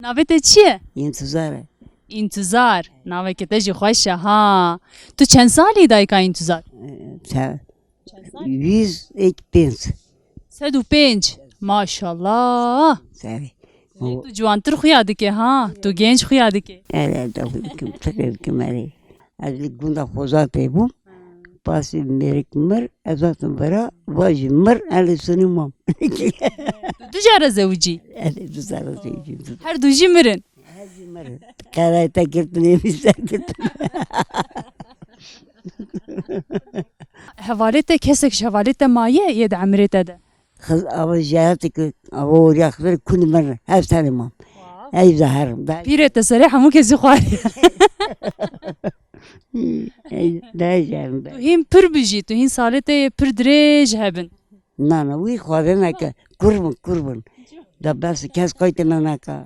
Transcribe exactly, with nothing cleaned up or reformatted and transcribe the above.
Navê te çi ye? Întizar e. Întizar. Navê ke te jî xweş e ha. Tu çend salî dayika Întizar? Te yüz ek pênc. Sed û pênc. Maşallah. Serê. Tu ciwantir xuya dike ha. Tu genç xuya dike. Ele de kim tıkır kim ele. Ez li gunda xoza tê bûm. Pasî mêrik mir, ez hatim vera, vajî mir, elê sunî mam. Tu du cara zewicî. Ele du zara zeycî. Her du jî mirin. Mir. Qerayê te girtin ê min ser girtin. Hevalê te kesek ji hevalê te maye yê di emirê te de. Xiz ava jiyatik ava orya xizir kun mir, her serê mam. Ey zaherim. Pîrê te serê hemû kesî xwarî. Ey zaherim. Tu hîn pir bijî, tu hîn salê te yê pir dirêj hebin. Na na wî xwaze neke. Kurbin kurbin. Da bes kes qaytine neke.